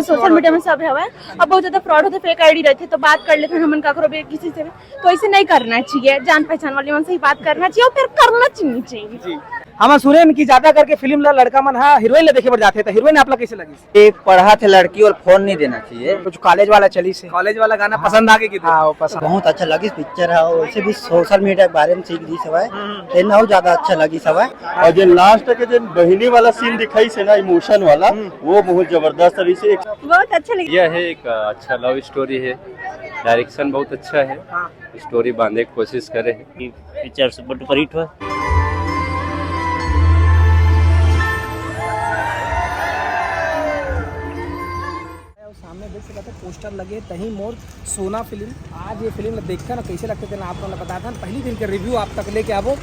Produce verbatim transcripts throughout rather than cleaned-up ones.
Social media में सब हवय, अब बहुत ज्यादा फ्रॉड होथे, फेक आईडी रहिथे, तो बात कर लेथे हमन काकरो भी किसी से भी। तो ऐसे नहीं करना चाहिए, जान पहचान वाले मन से ही बात करना चाहिए और फिर करना चाहिए, चाहिए। जी। हमन सुनेन कि ज्यादा करके फिल्म ला लड़का मन हा हीरोइन ला देखे बर जाथे, तो हीरोइन आप ला कैसे लगिस? एक पढ़त हे लड़की और फोन नहीं देना चाहिए। कुछ कॉलेज वाला चलिस हे, कॉलेज वाला गाना पसंद आ गे कि? हाँ, वो पसंद। बहुत अच्छा लगिस पिक्चर हे, वैसे भी सोशल मीडिया के बारे में सीख दिस हवय, तेन अउ ज्यादा अच्छा लगिस हवय। और जो लास्ट के जो बहिनी वाला सीन दिखाइस हे ना, इमोशन वाला, वो बहुत जबरदस्त तरीके से। बहुत अच्छा लगा। यह है एक अच्छा लव स्टोरी है, डायरेक्शन बहुत अच्छा है, स्टोरी बांधे की कोशिश करे है। पिक्चर सुपर डुपर हिट हुआ। सामने देख सकत हो पोस्टर लगे तही मोर सोना फिल्म। आज ये फिल्म ला देखथन ना, कैसे लगथे तेन आप मन ला बताथन। पहली दिन के रिव्यू आप तक लेके आबो।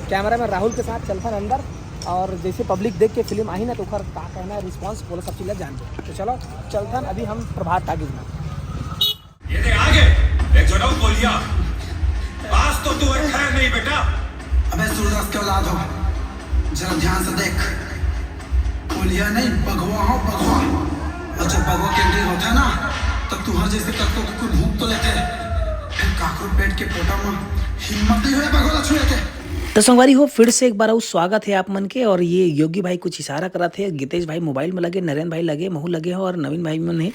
कैमरा में राहुल के साथ चलथन अंदर, और जैसे पब्लिक देख के फिल्म आही ना, तो ओकर का कहना है, रिस्पॉन्स, बोलो, सब चीज ला जानबो। तो चलो चलथन अभी हम प्रभात टाकीज में। ये दे आगे, एक झटक बोलिया। आज तो तू खैर नहीं बेटा। अबे सूरदास के औलाद हो, जरा ध्यान से देख। कोलिया नहीं, बघवा हो, बघवा। और जब बघवा के एंट्री होता है ना, तब तुहर जैसे कतको कुकुर भूख तो लेते, फिर काकरो पेट के पोटा में हिम्मत नहीं होया बघवा ला छुए के। तो संगवारी हो, फिर से एक बार अउ स्वागत है आप मन के। और ये योगी भाई कुछ इशारा करत हे, गीतेश भाई मोबाइल में लगे, नरेंद्र भाई लगे, महू लगे हो और नवीन भाई मन हे,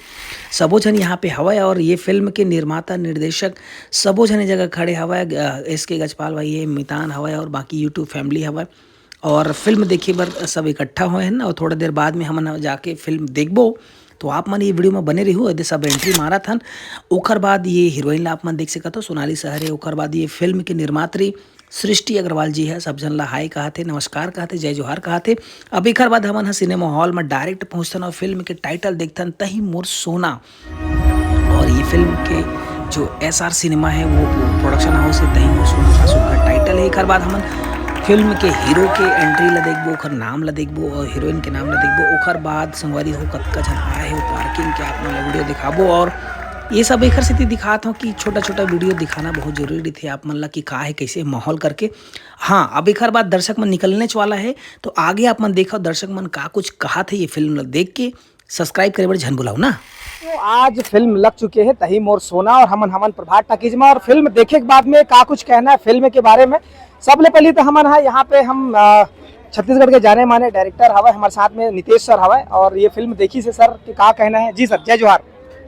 सबो झन यहाँ पे हवय। और ये फिल्म के निर्माता, निर्देशक सबो झन ए जगह खड़े हवय। अ, एस के गजपाल भाई हे, मितान हवय और बाकी यूट्यूब फैमिली हवय। और फिल्म देखे बर सब इकट्ठा होए हन और थोड़ा देर बाद में हमन ह जाके फिल्म देखबो। तो आप मन ये वीडियो में बने रहिहू, एदे सब एंट्री मारत हन। ओकर बाद ये हीरोइन ला आप मन देख सकत हो, सोनाली सहरे। ओकर बाद ये फिल्म के निर्मात्री सृष्टि अग्रवाल जी है, सब झन ला हाय कहत हे, नमस्कार कहत हे, जय जोहार कहत हे। अब एकर बाद हमन ह सिनेमा हॉल में डायरेक्ट पहुंचथन और फिल्म के टाइटल देखथन, तही मोर सोना। और ये फिल्म के जो एस आर सिनेमा है, वो प्रोडक्शन हाउस है, तही मोर सोना का सुग्घर टाइटल है। एकर बाद हमन फिल्म के हीरो के एंट्री ला देखबो, ओकर नाम ला देखबो और हीरोइन के नाम ला देखबो। ओकर बाद संगवारी हो, कतका झन आए हे पार्किंग के, आप मन ला वीडियो दिखाबो। और ये सब एकर सेती दिखात हूँ कि छोटा छोटा वीडियो दिखाना बहुत जरूरी रहिथे आप मन ला कि का है, कैसे माहौल करके। हाँ, अब एकर बाद दर्शक मन निकलने वाला है, तो आगे आप मन देखो दर्शक मन का कुछ कहाथे ये फिल्म ला देख के। सब्सक्राइब करे बर झन भुलाओ ना। तो आज फिल्म लग चुके हैं तही मोर सोना और हमन हमन प्रभात टाकीज में, और फिल्म देखे के बाद में का कुछ कहना है फिल्म के बारे में। सबले पहले तो हमन हा यहाँ पे हम अ, छत्तीसगढ़ के जाने माने डायरेक्टर हवय हमारे साथ में नितेश सर हवय, और ये फिल्म देखिस हे सर, कि का कहना है? जी सर, जय जोहार।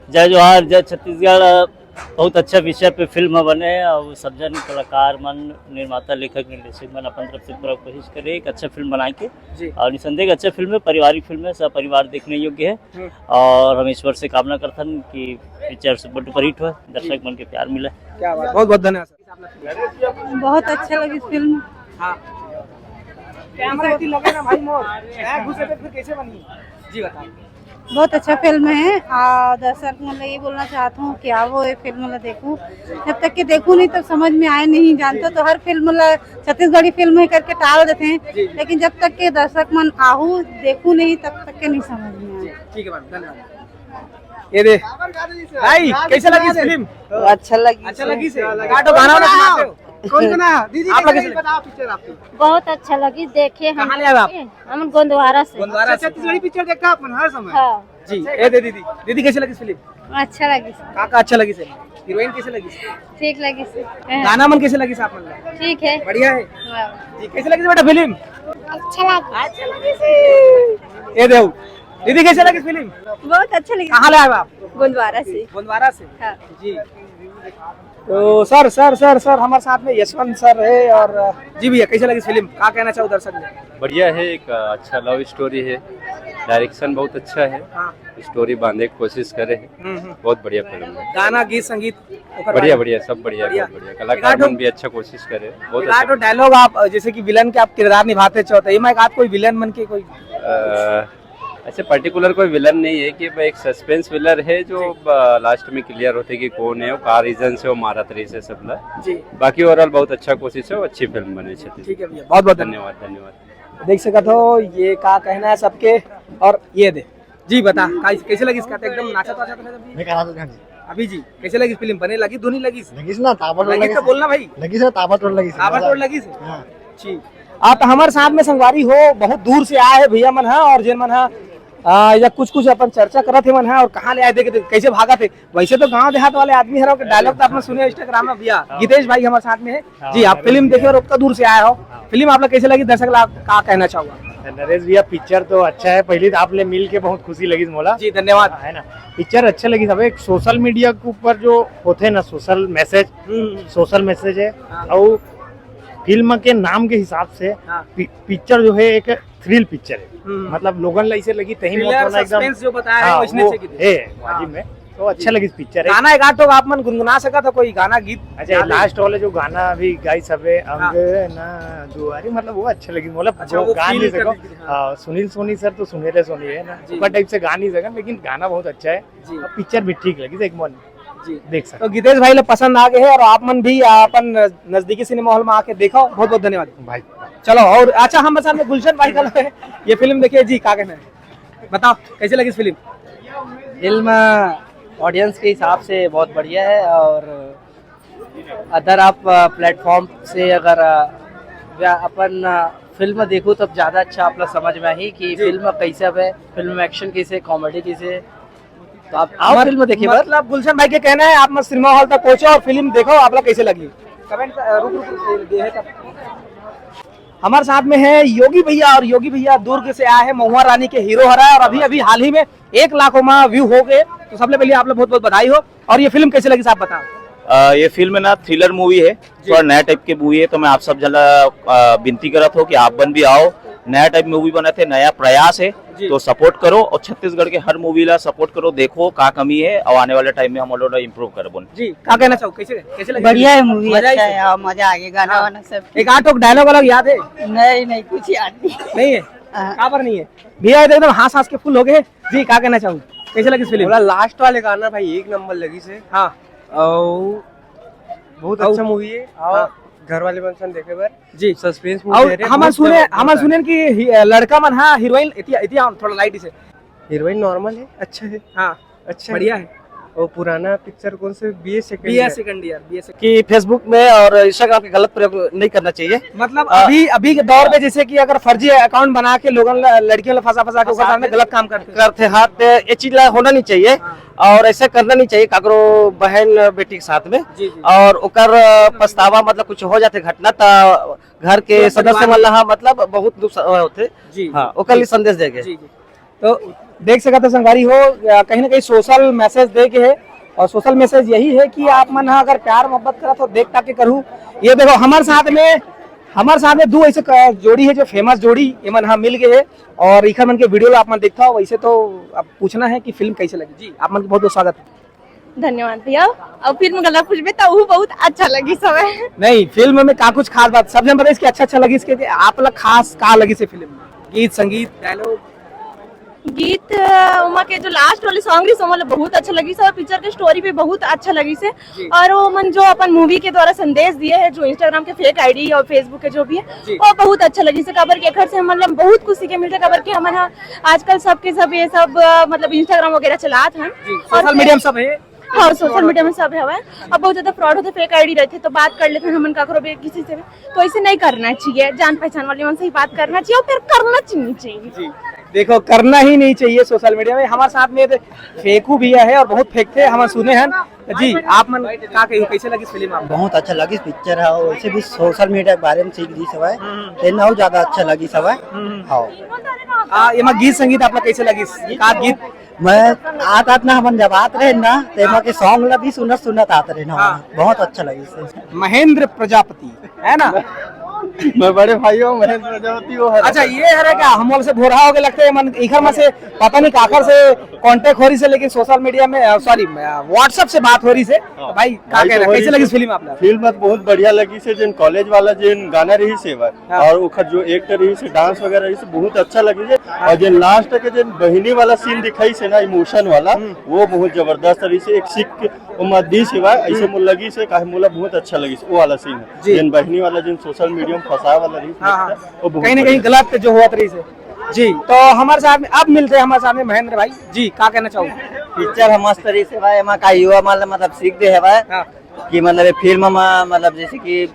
जय जोहार, जय छत्तीसगढ़। बहुत अच्छा विषय पे फिल्म बने और सब जन कलाकार मन, निर्माता, लेखक, निर्देशक मन अपन तरफ से पूरा कोशिश करे एक अच्छा फिल्म बनाए के। जी। और निसंदेह एक अच्छा फिल्म है, पारिवारिक फिल्म है, सब परिवार देखने योग्य है। हम्म। और हम ईश्वर से कामना करथन कि पिक्चर सुपर डुपर हिट हो, दर्शक मन के प्यार मिले। क्या बात, बहुत बहुत धन्यवाद सर। बहुत अच्छा लगी फिल्म। हाँ, कैमरा की लगे ना भाई मोर, मैं घुसे पे फिर कैसे बनी? जी बताओ। बहुत अच्छा फिल्म है। आ, दर्शक मन ला ये बोलना चाहत हूँ कि आवो ये फिल्म ला देखू। जब तक कि देखू नहीं तब समझ में आए नहीं, जानते तो हर फिल्म ला छत्तीसगढ़ी फिल्म है करके टाल देते हैं, लेकिन जब तक के दर्शक मन आहू देखू नहीं तब तक के नहीं समझ में आए। ठीक है मैम, धन्यवाद। ये दे भाई, कैसे लगी फिल्म? अच्छा लगी। अच्छा लगी से? का तो गाना वाना सुनाते हो? कौन गाना? दीदी, आप कैसे लगे लगी? बताओ पिक्चर आपकी। बहुत अच्छा लगी, देखे हम। कहाँ ले आए आप? हम गोंदवारा से। गोंदवारा से। छत्तीसगढ़ी पिक्चर देखता अपन हर समय। हाँ। जी, ए दे दीदी, दीदी कैसे लगी फिल्म? अच्छा लगी। का का अच्छा लगी से? हीरोइन कैसे लगी? ठीक लगी से। गाना मन कैसे लगी से आप मन? ठीक है। बढ़िया है। हाँ। जी, कैसे लगी से बेटा फिल्म? अच्छा लगी। अच्छा लगी से। ए देव, दीदी कैसे लगी फिल्म? बहुत अच्छा लगी। कहाँ ले आए आप? गोंदवारा से। गोंदवारा से। हाँ। जी। तो सर, सर, सर, सर, हमारे साथ में यशवंत सर है। और जी भैया, कैसे लगी फिल्म? का कहना चाहो दर्शक में? बढ़िया है, एक अच्छा लव स्टोरी है, डायरेक्शन बहुत अच्छा है, हाँ। स्टोरी बांधे की कोशिश करे है। हम्म, हम्म। बहुत बढ़िया फिल्म है। गाना, गीत, संगीत, ओकर बढ़िया, बारे में? बढ़िया, सब बढ़िया, बढ़िया। बहुत बढ़िया। कलाकार मन भी अच्छा कोशिश करे, बहुत एक आध अच्छा। डायलॉग आप, जैसे कि विलन के आप किरदार निभाते चाहो, तो ये मैं एक आध कोई विलन मन के कोई अ, ऐसे पर्टिकुलर कोई विलन नहीं है कि मैं एक सस्पेंस विलन है जो लास्ट में क्लियर होते कि कौन है, का रीजन से वो मारत रही से सब ला। जी। बाकी ओवरऑल बहुत अच्छा कोशिश है, वो अच्छी फिल्म बनी छत्तीस। ठीक है भैया, बहुत बहुत धन्यवाद। धन्यवाद, धन्यवाद। देख सकत हो ये का कहना है सबके। और ये दे जी, बता का-, कैसे लगी इसका? तो एकदम नाचा तो अच्छा था अभी। मैं कहा था जी। अभी जी, कैसे लगी फिल्म? बने लगी, धुनी लगी? लगी ना, ताबड़तोड़ लगी लगी। तो बोलना भाई। लगी से ताबड़तोड़ लगी से। ताबड़तोड़ लगी से? हाँ। जी। आप तो हमारे साथ में संगवारी हो, बहुत दूर से आए हैं भैया मन, हाँ, और जिन मन, हाँ, आ, या कुछ कुछ अपन चर्चा करत हे मन, हाँ, और कहाँ ले आए देखे, देखे कैसे भागत हे। वैसे तो गांव देहात वाले आदमी हरो के डायलॉग तो अपन सुने Instagram में भैया। हाँ। गीतेश भाई हमारे साथ में है। हाँ, जी, आप फिल्म देखे और उतना दूर से आए हो, हाँ। फिल्म आप लोग कैसे लगी, दर्शक ला का कहना चाहूंगा? नरेश भैया, पिक्चर तो अच्छा है, पहली तो आप ले मिल के बहुत खुशी लगी मोला। जी, धन्यवाद। है ना, पिक्चर अच्छा लगी सब। एक सोशल मीडिया के ऊपर जो होते हैं ना सोशल मैसेज, हम्म। सोशल मैसेज है। हाँ। और फिल्म के नाम के हिसाब से हाँ। पि-, पिक्चर जो है एक थ्रिल पिक्चर है। हम्म। मतलब लोगन ला ऐसे लगी तहीं मौत थ्रिलर होना एकदम। सस्पेंस जो बताया है, हाँ, वैसने वो से की थी। है हाँ। वाजिब में। तो अच्छा जी। लगी पिक्चर है। गाना एक आध तो आप मन गुनगुना सकत हो, कोई गाना गीत अच्छा, याद है? लास्ट वाले जो गाना अभी गाई सबे, हाँ। अंगना दुआरी, मतलब वो अच्छा लगी, मतलब अच्छा, वो वो गा फील नहीं कर सको। दी थी, हाँ। हाँ, सुनील सोनी सर तो सुनील सोनी है ना, जी। ओकर टाइप से गा नहीं सका, लेकिन गाना बहुत अच्छा है। जी। और पिक्चर भी ठीक लगी, एक मन जी। देख सकते। तो गीतेश भाई ला पसंद आ गए है और आप मन भी अपन नजदीकी सिनेमा हॉल में आके देखो। बहुत बहुत धन्यवाद भाई। चलो, और अच्छा, हम साथ में गुलशन भाई का है, ये फिल्म देखिए जी, का कहना है, बताओ कैसे लगी इस फिल्म? फिल्म ऑडियंस के हिसाब से बहुत बढ़िया है और अदर आप प्लेटफॉर्म से अगर अ, व्या- अपन अ, फिल्म देखो तब ज्यादा अच्छा आप लोग समझ में आई कि जी। फिल्म कैसे है, फिल्म में एक्शन कैसे, कॉमेडी कैसे। तो आप आओ मत- फिल्म देखिए बस। मतलब गुलशन भाई के कहना है आप मत सिनेमा हॉल तक पहुंचो और फिल्म देखो, आप लोग कैसे लगी। कमेंट अ, रुक रुक रुक, ये है तब। हमारे साथ में है योगी भैया और योगी भैया दुर्ग से आए हैं, महुआ रानी के हीरो हरा है और अभी अभी हाल ही में एक लाख ओमा व्यू हो गए। तो सबले पहले आप लोग बहुत बहुत बधाई हो। और ये फिल्म कैसे लगी साहब, बताओ। अ, ये फिल्म ना थ्रिलर मूवी है, जी। थोड़ा नया टाइप के मूवी है, तो मैं आप सब जना अ, विनती करत हो कि आप मन भी आओ। नया टाइप मूवी बनत है, नया प्रयास है, जी। तो सपोर्ट करो और छत्तीसगढ़ के हर मूवी ला सपोर्ट करो, देखो का कमी है और आने वाले टाइम में हम लोग इम्प्रूव करबो। जी, का कहना चाहो, कैसे कैसे लगी? बढ़िया है मूवी, मजा आई अच्छा से? है, हाँ, मजा आ गया, गाना हाँ। वाना सब। एक आध ठो डायलॉग वायलॉग याद है? नहीं नहीं, कुछ याद नहीं। नहीं है? हाँ। का पर नहीं है? भैया, ये तो एकदम हंस हंस के फुल हो गए। जी, का कहना चाहूँ, कैसे लगी फिल्म? बोला लास्ट वाले गाना भाई एक नंबर लगी से। हाँ। और बहुत और अच्छा मूवी है। और हाँ। घर वाले मन संग देखे बर जी। सस्पेंस मूवी और है रे, हमन बहुत सुने, जबरदस्त हमन है। सुने कि ही-, लड़का मन, हाँ, हीरोइन इतिया, इतिया थोड़ा लाइट से। हीरोइन नॉर्मल है, अच्छा है। हाँ। अच्छा बढ़िया है। है। और पुराना पिक्चर कौन से? BA second BA year. Second year, BA second. कि Facebook में और Instagram के गलत प्रयोग नहीं करना चाहिए। मतलब अ, अभी, अभी के दौर पे जैसे कि अगर फर्जी अकाउंट बना के लोगन ला, लड़कियों ला फंसा फंसा के ओकर फंसा साथ में के गलत काम करते हैं। करते हैं, तो ये चीज ला होना नहीं चाहिए हाँ। और ऐसा करना नहीं चाहिए काकरो बहन बेटी के साथ में। जी, जी। और ओकर पछतावा मतलब कुछ हो जाते घटना, त घर के पूरा सदस्य परिवार मन ला, हाँ, मतलब बहुत नुकसान होते। जी, हाँ, जी। ओकर लिए जी। संदेश देके। जी, जी। तो देख सकत हो संगवारी हो, अ, कहीं ना कहीं सोशल मैसेज दे के है और सोशल मैसेज यही है कि आप मन हा अगर प्यार मोहब्बत करत हो, देख ताके करू। ये देखो हमारे साथ में, हमारे साथ में दो ऐसे क-, जोड़ी है जो फेमस जोड़ी, ये मन हा मिल गए है और इखर मन के वीडियो ला आप मन देखता हो। वैसे तो अब पूछना है कि फिल्म कैसे लगी। जी, आप मन के बहुत बहुत स्वागत है। धन्यवाद भैया। अब फिल्म गला पूछबे त ऊ बहुत अच्छा लगी सब। नहीं, फिल्म में का कुछ खास बात, सब जन बताइस कि अच्छा अच्छा लगी, इसके आप ला खास का लगी से फिल्म में? गीत, संगीत, डायलॉग? गीत, अ, ओमा के जो लास्ट वाली सॉन्ग रही, ओमा ला बहुत अच्छा लगी सर। पिक्चर के स्टोरी भी बहुत अच्छा लगी से। जी। और वो मन जो अपन मूवी के द्वारा संदेश दिए है, जो Instagram के फेक आईडी और Facebook के जो भी है, जी। वो बहुत अच्छा लगी से। काबर के एखर से मतलब बहुत कुछ सीखे मिलते, काबर के हमन हा आजकल सबके सब ये सब, अ, मतलब Instagram वगैरह चलात हैं। जी, और सोशल फिर मीडिया में सब है। हाँ, सोशल मीडिया में सब हवय। अब बहुत ज्यादा फ्रॉड होथे, फेक आईडी रहिथे, तो बात कर लेथे हमन काकरो भी, किसी से भी। तो ऐसे नहीं करना चाहिए, जान पहचान वाले मन से ही बात करना चाहिए और फिर करना चाहिए, चाहिए। जी, देखो, करना ही नहीं चाहिए सोशल मीडिया में। हमारे साथ में तो फेकू भैया है और बहुत फेंकते हैं, हम सुने हैं। जी, आप मन का कहियो, कैसे लगी फिल्म आपको? बहुत अच्छा लगी पिक्चर है, और वैसे भी सोशल मीडिया के बारे में सीख दी सवाय, हम्म। तेन और ज्यादा अच्छा लगी सवाय। हम्म। हाँ। आ, एमा गीत संगीत आपला कैसे लगी? का गीत? मैं आत आत ना, हमन जब आत रहे ना, तेमा के सॉन्ग ला भी सुनत सुनत आत रहे ना, हाँ। बहुत अच्छा लगी से। महेंद्र प्रजापति, है ना? मैं बड़े भाई हूँ महेंद्र प्रजापति, वो हर अच्छा, ये हरे का हम लोग से भोरहा हो गए लगते हैं, मन इखर में से पता नहीं काकर से कांटेक्ट हो रही से, लेकिन सोशल मीडिया में, अ, सॉरी, अ, WhatsApp से बात हो रही से। हाँ। तो भाई, का भाई कह तो रहे, वही कैसे लगी तो फिल्म आपला? फिल्म तो बहुत बढ़िया लगी से, जिन कॉलेज वाला जिन गाना रही से बा, हाँ। और ओखर जो एक्टर रही से, डांस वगैरह रही से, बहुत अच्छा लगी से। हाँ। और जिन लास्ट के जिन बहिनी वाला सीन दिखाई से ना, इमोशन वाला, हम्म। वो बहुत जबरदस्त रही से, एक सीख ओमा दी से बा, ऐसे हम्म। मोला लगी से, काहे मोला बहुत अच्छा लगी से, वो वाला सीन है। जी। जिन बहिनी वाला, जिन सोशल मीडिया में फंसाए वाला रही से, हाँ, हाँ। वो बहुत कहीं ना कहीं बढ़िया। गलत जो हुआ रही से। जी, तो हमारे साथ में अब मिलते हैं, हमारे साथ में महेंद्र भाई। जी, का कहना चाहूँ? पिक्चर हम मस्त रही से भाई, एमा का युवा मन मतलब सीख दे है भाई। हाँ। कि मतलब ये फिल्म में मतलब जैसे कि,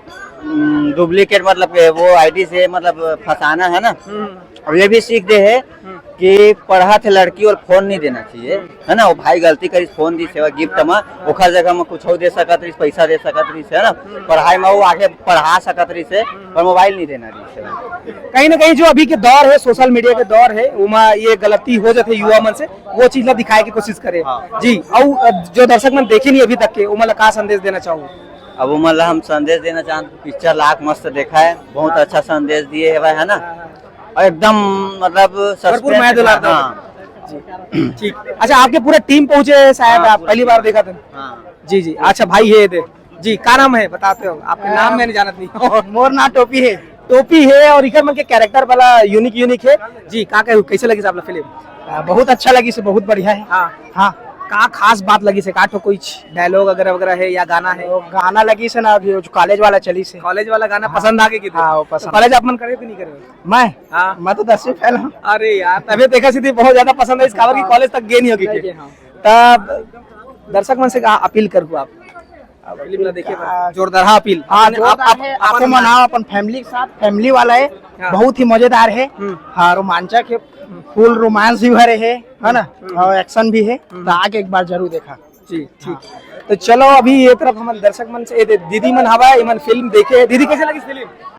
उम, डुप्लीकेट मतलब ये वो आईडी से मतलब फंसाना है ना। हम्म। और ये भी सीख दे है हम्म। कि पढ़त हे लड़की अउ फोन नहीं देना चाहिए, है ना? वो भाई गलती करिस, फोन दिस हे गिफ्ट म, ओखर जगह म कुछ अउ दे सकत रहिस, पैसा दे सकत रहिस, है ना? पढ़ाई म वो आगे पढ़ा सकत रहिस हे, पर मोबाइल नहीं देना रहिस हे। कहीं ना कहीं जो अभी के दौर है, सोशल मीडिया के दौर है, ओमा ये गलती हो जाथे युवा मन से, वो चीज ला दिखाए के कोशिश करे। हाँ। जी, अउ, अ, जो दर्शक मन देखे नहीं अभी तक के, ओमन ला का संदेश देना चाहू? अब ओमन ला हम संदेश देना चाहत, पिक्चर लाख मस्त देखा है, बहुत अच्छा संदेश दिए हवय, है ना? और एकदम मतलब भरपूर मया दुलार। हाँ। जी। ठीक। अच्छा, आपके पूरा टीम पहुंचे है शायद, हाँ, आप पूरा पहली बार देखा था? हाँ। जी, जी। अच्छा भाई, ये दे। जी, का नाम है, बताते हो? आपके नाम मैंने जानत नहीं। मोर नाम टोपी है। टोपी है और इकर मन के कैरेक्टर वाला यूनिक यूनिक है। जी, का कहू, कैसे लगी आपला फिल्म? आ, बहुत अच्छा लगी से, बहुत बढ़िया है। हाँ। हाँ। का खास बात लगी से, का ठो कुछ डायलॉग वगैरह वगैरह है या गाना है? वो गाना लगी से ना, अभी वो जो कॉलेज वाला चली से। कॉलेज वाला गाना हाँ। पसंद आ गया कि हाँ, वो पसंद। कॉलेज आप मन करे कि नहीं करे? मैं? हाँ। मैं तो दसवीं फेल हूँ। अरे यार, तबे देखा सीधी बहुत ज्यादा पसंद है इस काबर की हाँ। कॉलेज तक गे नहीं होगी नहीं फिर। गे, हाँ। तब दर्शक मन से का अपील करू आप? अब फिल्म ला देखे बर। आ, जोरदार, हाँ, अपील। हाँ, अपन, जोरदार आप, है, अपन आपको मन मनाओ, अपन फैमिली के साथ, फैमिली वाला है, हाँ। बहुत ही मजेदार है। हम्म। हाँ, रोमांचक है, फुल रोमांस भी भरे है, है ना? हम्म। और एक्शन भी है, हम्म। तो आके एक बार जरूर देखा। जी, ठीक। हाँ। तो चलो, अभी ये तरफ हमन दर्शक मन से, ये दे-, दीदी मन हवा है, इमन फिल्म देखे है। दीदी, कैसे लगी फिल्म?